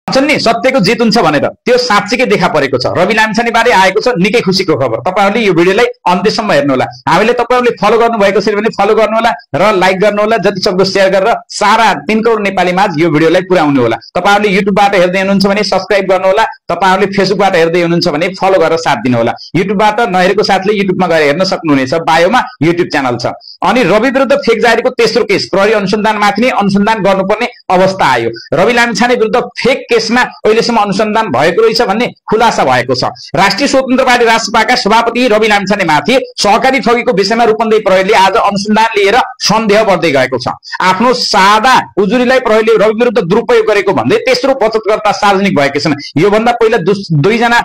भन्छन् नि सत्यको जित हुन्छ भनेर, त्यो साँच्चीकै देखा परेको छ। रवि लामिछाने बारे आएको छ निकै खुसीको खबर। तपाईहरुले यो भिडियोलाई अन्त्यसम्म हेर्नु होला। हामीले तपाईहरुले फलो गर्नु भएको छ भने फलो गर्नु होला र लाइक गर्नु होला, जति सक्दो शेयर गरेर सारा 3 करोड नेपालीमा यो भिडियोलाई पुर्याउनु होला। तपाईहरुले युट्युबबाट हेर्दै हुनुहुन्छ भने सब्स्क्राइब गर्नु होला, तपाईहरुले फेसबुकबाट हेर्दै हुनुहुन्छ भने फलो गरेर साथ दिनु होला। युट्युबबाट नहेरेको साथले युट्युबमा गएर हेर्न सक्नुहुनेछ, बायोमा युट्युब च्यानल छ। अनि रवि विरुद्ध फेक जारीको तेस्रो केस, प्रहरी अनुसन्धानमाथि नै अनुसन्धान गर्नुपर्ने अवस्था आयो। रवि लामिछाने विरुद्ध फेक केसमा अहिलेसम्म अनुसन्धान भएको रहेछ भन्ने खुलासा भएको छ। राष्ट्रिय स्वतन्त्र पार्टी राष्ट्रसभाका सभापति रवि लामिछाने माथि सहकारी ठगीको विषयमा रूपन्देही प्रहरीले आज अनुसन्धान लिएर सन्देह बढ्दै गएको छ। आफ्नो सादा उजुरीलाई प्रहरीले रवि विरुद्ध दुरुपयोग गरेको भन्दै तेस्रो बचतकर्ता सार्वजनिक भएका छन्। यो भन्दा पहिला 2 जना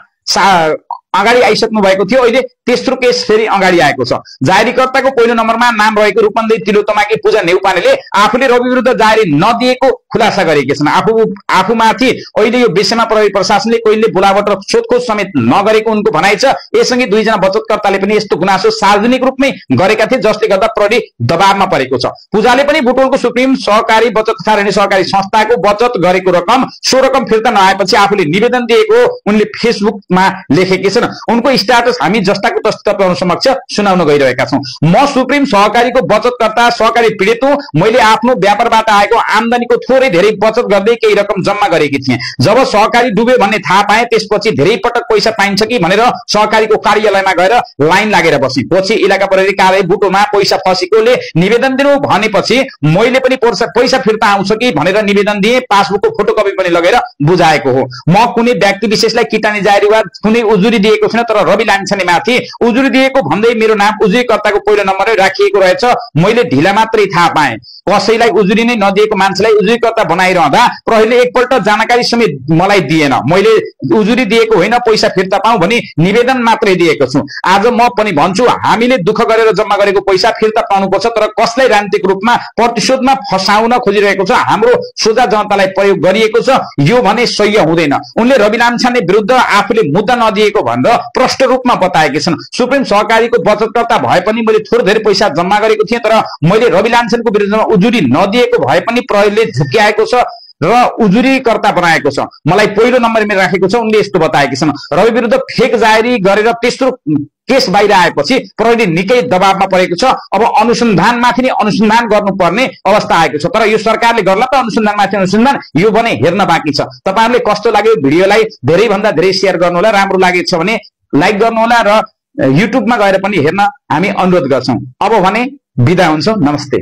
अगाडि आइसक्नु भएको थियो, अहिले तेस्रो केस फेरि अगाडि आएको छ। जारीकर्ताको पहिलो नम्बरमा नाम रहेको रूपन्देही तिलोत्तमाकी पूजा नेउपानेले आफूले रवि विरुद्ध जारी नदिएको खुलासा गरेका छन्। आफूमाथि अहिले यो विषयमा प्रहरी प्रशासनले कहिले बोलावट र सोधखोज समेत नगरेको उनको भनाइ छ। यससँगै 2 जना बचतकर्ताले पनि यस्तो गुनासो सार्वजनिक रूपमै गरेका थिए, जसले गर्दा प्रहरी दबावमा परेको छ। पूजाले पनि बुटोलको सुप्रिम सहकारी बचत तथा ऋण सहकारी संस्थाको बचत गरेको रकम सो रकम फिर्ता नआएपछि आफूले निवेदन दिएको उनले फेसबुकमा लेखेकी छन्। उनको स्ट्याटस हामी जस्ताको तस्तै तपाईहरु समक्ष सुनाउन गइरहेका छौं। म सुप्रिम सहकारीको बचतकर्ता सहकारी पीडित हुँ। मैले आफ्नो व्यापारबाट आएको आम्दानीको थोरै धेरै बचत गर्दै केही रकम जम्मा गरेकी थिएँ। जब सहकारी डुब्यो भन्ने थाहा पाएँ, त्यसपछि धेरै पटक पैसा पाइन्छ कि भनेर सहकारीको कार्यालयमा गएर लाइन लागेर बसेँ। पछि इलाका प्रहरी कार्यालय बुटोमा पैसा फसेकोले निवेदन दिनु भनेपछि मैले पनि पैसा फिर्ता आउँछ कि भनेर निवेदन दिएँ। पासबुकको फोटोकपी पनि लगेर बुझाएको हो। म कुनै व्यक्ति विशेषलाई किटानी जारी वा कुनै उजुरी दिएको छैन, तर रवि लामिछाने माथि उजुरी दिएको भन्दै मेरो नाम उजुरीकर्ताको पहिलो नम्बरै राखिएको रहेछ। मैले ढिला मात्रै थाहा पाएँ। कसैलाई उजुरी नै नदिएको मान्छेलाई उजुरीकर्ता बनाइरहँदा प्रहरीले एकपल्ट जानकारी समेत मलाई दिएन। मैले उजुरी दिएको होइन, पैसा फिर्ता पाऊँ भनी निवेदन मात्रै दिएको छु। आज म पनि भन्छु, हामीले दुःख गरेर जम्मा गरेको पैसा फिर्ता पाउनुपर्छ, तर कसलाई राजनीतिक रूपमा प्रतिशोधमा फसाउन खोजिरहेको छ, हाम्रो सोझा जनतालाई प्रयोग गरिएको छ, यो भने सही हुँदैन। उनले रवि लामिछाने विरुद्ध आफूले मुद्दा नदिएको भनेर प्रष्ट रूपमा बताएका छन्। सुप्रिम सहकारीको बचतकर्ता भए पनि मैले थोरै धेरै पैसा जम्मा गरेको थिएँ, तर मैले रवि लामिछानेको विरुद्धमा उजुरी नदिएको भए पनि प्रहरीले झुक्क्याएको छ र उजुरीकर्ता बनाएको छ। मलाई पहिलो नम्बरमा राखेको छ, उनले यस्तो बताएकी छन्। रवि विरुद्ध फेक जारी गरेर तेस्रो केस बाहिर आएपछि प्रहरी निकै दबावमा परेको छ। अब अनुसन्धानमाथि नै अनुसन्धान गर्नुपर्ने अवस्था आएको छ। तर यो सरकारले गर्ला त अनुसन्धानमाथि अनुसन्धान, यो भने हेर्न बाँकी छ। तपाईहरुले कस्तो लाग्यो भिडियोलाई धेरै भन्दा धेरै शेयर गर्नु होला, राम्रो लागेछ भने लाइक गर्नु होला र युट्युबमा गएर पनि हेर्न हामी अनुरोध गर्छौं। अब भने बिदा हुन्छौं। नमस्ते।